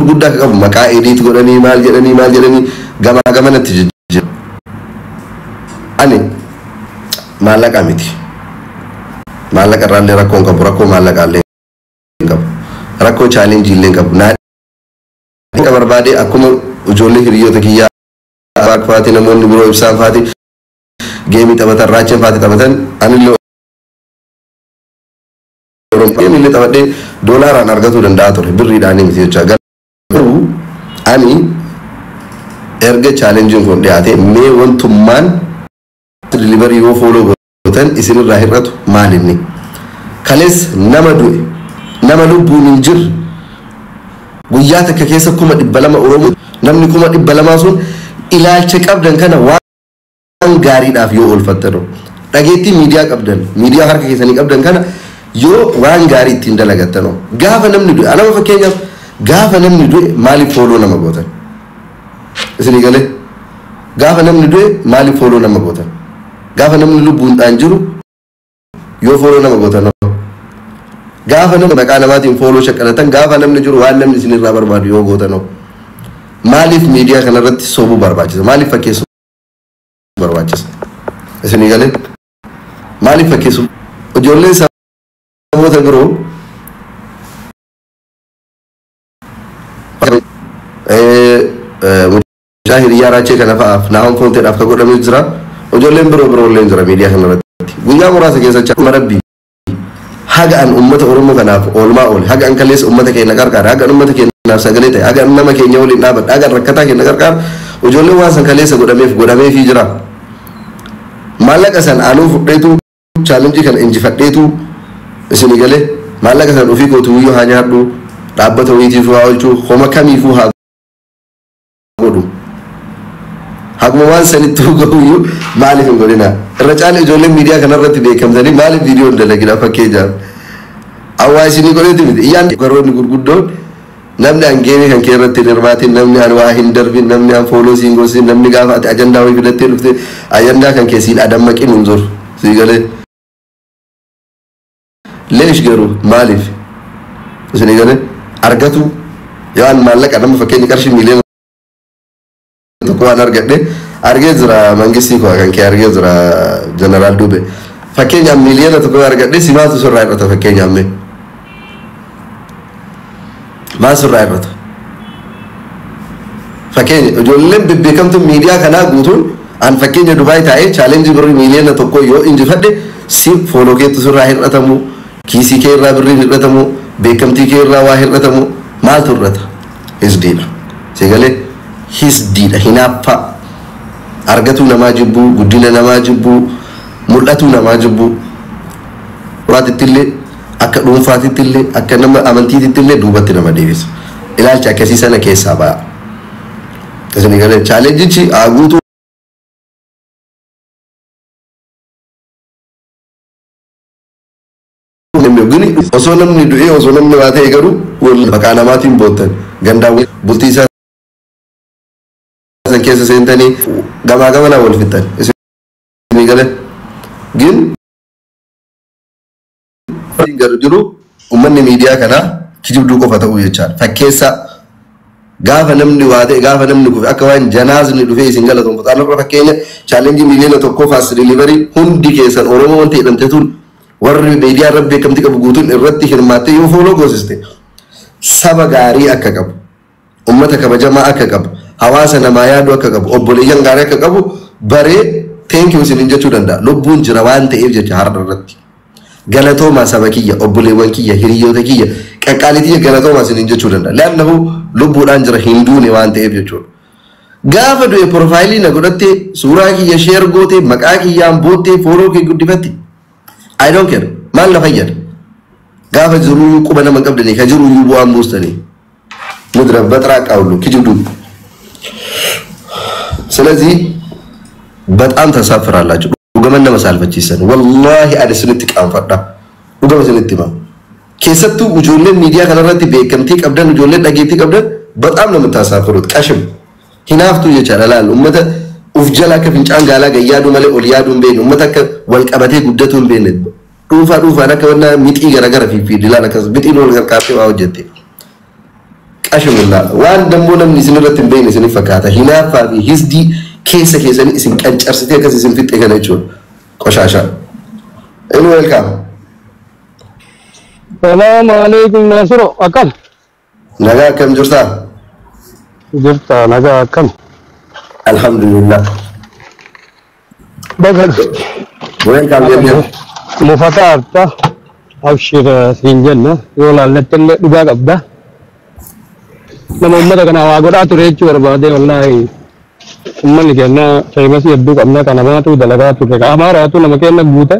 gurguddaa akka qabu maqaa edit godhanii maal jedhanii maal jedhanii gamaa gamanatti jijjiiru. Ani maallaqa miti. Maallaqa irraallee rakkoo hin qabu, rakkoo maallaqaallee hin qabu, rakkoo challenge illee hin qabu. Naa barbaade akkuma ijoollee hiriyoota kiyyaa faati, namoonni biroo ibsaan faati game taphatan, raacheen faati taphatan, anillee game illee taphadhee doolaaraan argatuu danda'a ture, birriidhaan miti jechaa. Garuu ani erga challengeiin kun dhiyaate, mee wantummaan delivery yoo follow gootan isinirraa hir'atu maalinni? Kalees nama du'e, nama lubbuun hin jirre, guyyaa takka keessa 200,000 Oromoo, namni 200,000 sun ilaalcha qabdan kana waan gaariidhaaf yoo oolfattan, dhageettii miidiyaa qabdan, miidiyaa harka keessanii qabdan kana yoo waan gaarii ittiin dalagattan, gaafa namni du'e, anama fakkeenyaaf, gaafa namni du'e maaliif follow nama gootan? Isinii galee? Gaafa namni du'e maaliif follow nama gootan? Gaafa namni lubbuun dhaan jiru yoo follow nama gootan, gaafa nama maqaa namaatiin follow shaqqalatan, gaafa namni jiru waan namni isinirraa barbaadu yoo gootan, maaliif miidiyaa kanarratti sobuu barbaachisa? Maaliif fakkeessuu barbaachisa? Isinii galee? Maaliif fakkeessuu? Ijoolleen saboota biroo mucaa hiriyaa raachee kana fa'aaf naawwan foonteedhaaf ka godhamee jira. Ijoolleen biroo biroo illee jira miidiyaa kanarratti. Guyyaa muraasa keessatti rabbii haga an ummata Oromoo kanaaf oolmaa oole, haga an kaleessa ummata keenya qarqaare, haga an ummata keenyaaf sagalee ta'e, haga an nama keenya waliin dhaabadhe, haga an rakkataa keenya qarqaare, ijoolleen waan san kaleessa godhameef godhameefii jira. Maallaqa san anuu fudheetu challenge kana injifadheetu, isinii galee, maallaqa san ofii kootu guyyoo haa nyaadhu, dhaabbata wayiitiifuu haa oolchuu, homa kamiifuu haa godhu. Haguma waan sanitti gahuyyuu maaliif hin godhina? Irra caala ijoolleen miidiyaa kanarratti beekamtanii maaliif viidiyoo hin dalagina? Fakkeenyaaf. Awwaa isinii godheeti miti. Iyyaan garoonni gurguddoon namni an game kan kee irratti hin hirmaatin, namni an waa hin darbin, namni an follow siin gosin, namni gaafa ati ajandaa wayii fidattee dhufte ajandaa kan kee siin adammaqin hin jiru. Sii galee. Leesh garuu maaliif? Isinii galee, argatu yoo an maallaqa nama fakkeenya qarshii 1 miliyoona waan argadhe argee jira, mangistii koo kan kee argee jira, jeneraal Dube. Fakkeenyaaf 1 miliyoona argadhe, si maaltu sirraa hir'ata? Fakkeenyaaf mee maal sirraa hir'ata? Fakkeenya ijoolleen bebbeekamtuun miidiyaa kanaa guutuun, an fakkeenya Dubaay taa'ee challenge birrii 1 miliyoona yoo injifadhe, si follow keetu sirraa hir'atamu, kiisii kee irraa birriin hir'atamu, beekamtii kee irraa waa hir'atamu, maaltu hir'ata? Hisdiidha. Sigalee, hisdiidha, hinaaffaa, argatuu namaa jibbuu, guddina namaa jibbuu, mul'atuu namaa jibbuu. Waatitti illee, akka dhuunfaatitti illee, akka nama amantiititti illee duubatti nama deebisa. Ilaalcha akkasii sana keessaa ba'a. Isin galee, challengeichi haa guutuu. Osoo namni du'ee, osoo namni waa ta'e garuu maqaa namaatiin boottan, gandaa bultii isaa san keessa seentanii gamaa gamanaa wal fixxan. Isin galee, gin garu jiru uummanni miidiyaa kanaa kijibduu qofa ta'uu jechaadha. Fakkeessaa, gaafa namni waa ta'e, gaafa namni kufe, akka waan janaazni dhufee isin galatoomfatu. Anarra fakkeenya challenge 1 miliyoona fast delivery hundi keessan Oromoo wanti jedhamte tun, warri miidiyaa irra beekamtii qabu guutuun irratti hirmaattee yoo follow goosiste, saba gaarii akka qabu, ummata kabajamaa akka qabu, hawaasa namaa yaadu akka qabu, obboleeyyan gaarii akka qabu baree thank you isiniin jechuu danda'a. Lubbuun jira waan ta'eef jecha har'a irratti. Galatoomaa saba kiyya, obboleewwan kiyya, hiriyoota kiyya, qaqqaalii kiyya, galatoomaa isiniin jechuu danda'a. Laannahu lubbuudhaan jira, hin duune waan ta'eef jechuudha. Gaafa du'e profile na godhattee, suuraa kiyya share gootee, maqaa kiyyaan boottee follow kee guddifatti. I don't care. Maal na fayyada? Gaafa jiruyyuu quba nama hin qabdanii, ka jiruyyuu bu'aan buustanii. Mudra baxraa qaawlu kijibduu. ስለዚህ በጣም ታሳፍራላችሁ። Dhugaman nama saalfachiisan. Wallaahi ani isinitti qaanfadha. Dhugama isinitti hima. Keessattuu ijoolleen miidiyaa kanarratti beekamtii qabdan, ijoolleen dhageettii qabdan, በጣም ነው የምታሳፍሩት። ቀሽም hinaaftuu jechaadha. Laal, ummata uf jala akka fincaan gaalaa gayyaaduu malee ol yaaduu hin beekne, ummata akka wal qabatee guddatuu hin beekne, dhuunfaa dhuunfaan akka wannaa mixii garagara fiidilaan akkas mixiin wal gargaartee waa hojjette. Qashimullaa waan dammoo namni isin irratti hin beekne isinif fakkaata. Hinaaffaa fi hisdii keessa keessanii isin qancarsitee akkas isin fixxe kana jechuudha. Qoshaashaa. Inni welcome. Salaamu alaikum Nasiro, akkam? Nagaa, akkam jirtaa? Jirta, nagaa, akkam? Alhamdulillah. Baga dhufte. Welcome jennee. Mufataa harta abshir siin jenna, yoo laalletti illee dhugaa qabda. Nama uummata kana waa godhaa ture jechuu barbaade. Wallaahi uummanni keenya famous hedduu qabna, kana maatu dalagaa ture. Amaaraatu nama keenya guute.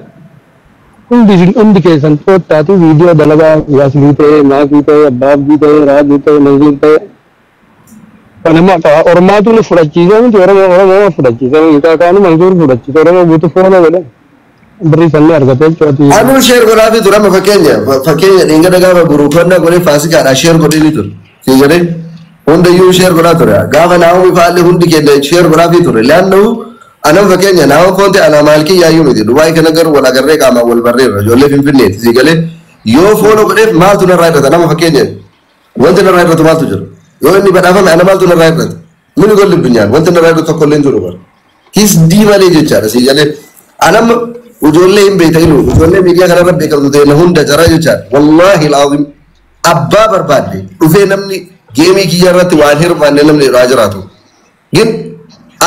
Hundi isin hundi keessan xoottaati viidiyoo dalagaa, yaasbii ta'e, maakii ta'e, abbaabbii ta'e, raajii ta'e, manziir ta'e. Kanama Oromaatu nu fudhachiisee miti, Oromoo Oromoo fudhachiisee miti, kaanu Mansuur fudhachiise, Oromoo guutuu follow godhe, birrii sannii argate jechuudha. Anuu share godhaafi ture. Amma fakkeenya dhingada gaafa guruufannaa godhee faasikaadhaa share godhee ni ture. Sii jedhee hundayyuu share godhaa ture. Gaafa naa'omii fa'aallee hundi keenya share godhaafi ture. Laannahu anam fakkeenya naa'om foonte anaa maalkii yaayyuu miti. Dubaay kana garuu wal agarree qaamaan wal barreerra. Ijoollee Finfinneeti sii galee yoo follow godheef maaltu narraa hir'ata? Nama fakkeenya wanti narraa hir'atu maaltu jira? Yoo inni badhaafame ana maaltu narraa hir'ata? Mini golli binyaan wanti narraa hir'atu tokko illee hin jiru bara. Hisdii malee jechaadha sii galee. Anam ijoollee hin beekta, ilu ijoollee miidiyaa kanarra beekamtu ta'e na hunda jara jechaadha. Wallaahi alazim abbaa barbaadde dhufee namni game kiyya irratti waan hirmaanne namni irraa jiraatu. Gin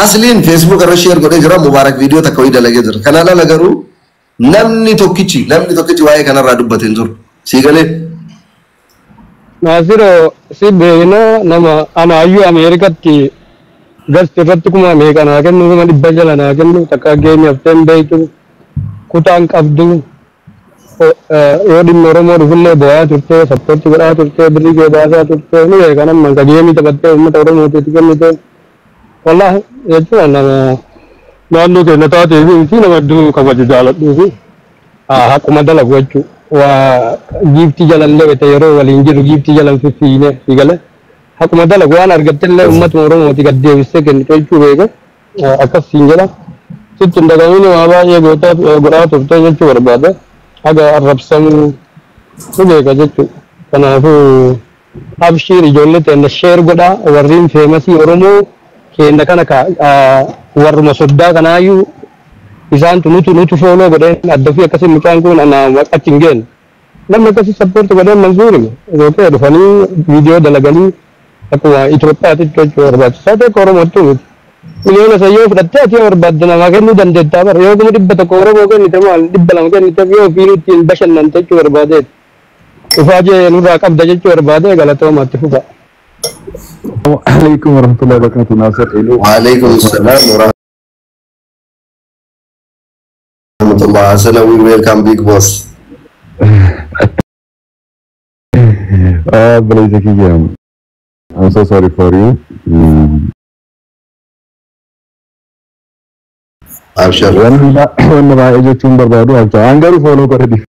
asliin Facebook irra share godhee jira, Mubaarak viidiyoo takka wayii dalagee jira. Kanaan ala garuu namni tokkichi waa'ee kanarraa dubbate hin jiru. Sii galee. Naasiroo, si beekna, nama anaayyuu Ameerikatti gasti irratti kuma meeqa naa kennu, 600,000 naa kennu, takka game hafteen beektu kutaan qabdu, yoo dhimma Oromoo dhufullee bo'aa turte, support godhaa turte, birrii kee baasaa turte, ni beeka nama ka game taphattee uummata Oromootiif kennite. Wallaahi jechuudha, nama naannoo keenya taatee fi nama hedduu kabaju jaaladhuu fi haquma dalagu jechuudha. Waa giiftii jalallee bete yeroo waliin jiru giiftii jalan fiffiine sigale haquma dalagu, waan argattellee uummatuma Oromooti gad deebistee kennite jechuu beeka, akkas siin jedha. Sitti hin dagamin, waa baay'ee godhaa turte jechuu barbaade, haga arrabsamuu ni beeka jechuudha. Kanaafuu abshiir, ijoollee teenya share godhaa, warreen famous Oromoo keenya kana warruma soddaa kanaayyuu isaantu nutu follow godheen adda fi akkasii mucaan kun ana achi hin geenne. Namni akkasii support godheen Mansuuri yookiin dhufanii viidiyoo dalaganii akkuma Itoophiyaatti jechuu barbaachisaa ta'e Oromootti miti. Miliyoona 5 yoo fudhattee ati yoo barbaadde namaa kennuu dandeettaa bara, yoo 100,000 Oromoo kennite maal, 200 kennite yoo ofiin ittiin bashannante jechuu barbaadeeti. Dhufaa jee nurraa qabda jechuu barbaade. Galatoomaatti fufa. Alaikum warahmatullahi wabarakatuh. Nasir Elu. Waalaikum salam wa rahmatullah. Hasanawi, welcome big boss. Obboleessa kiyya. I'm so sorry for you. Abshir. Wanni baay'ee jechuun barbaadu abjaa. An garuu follow godhe.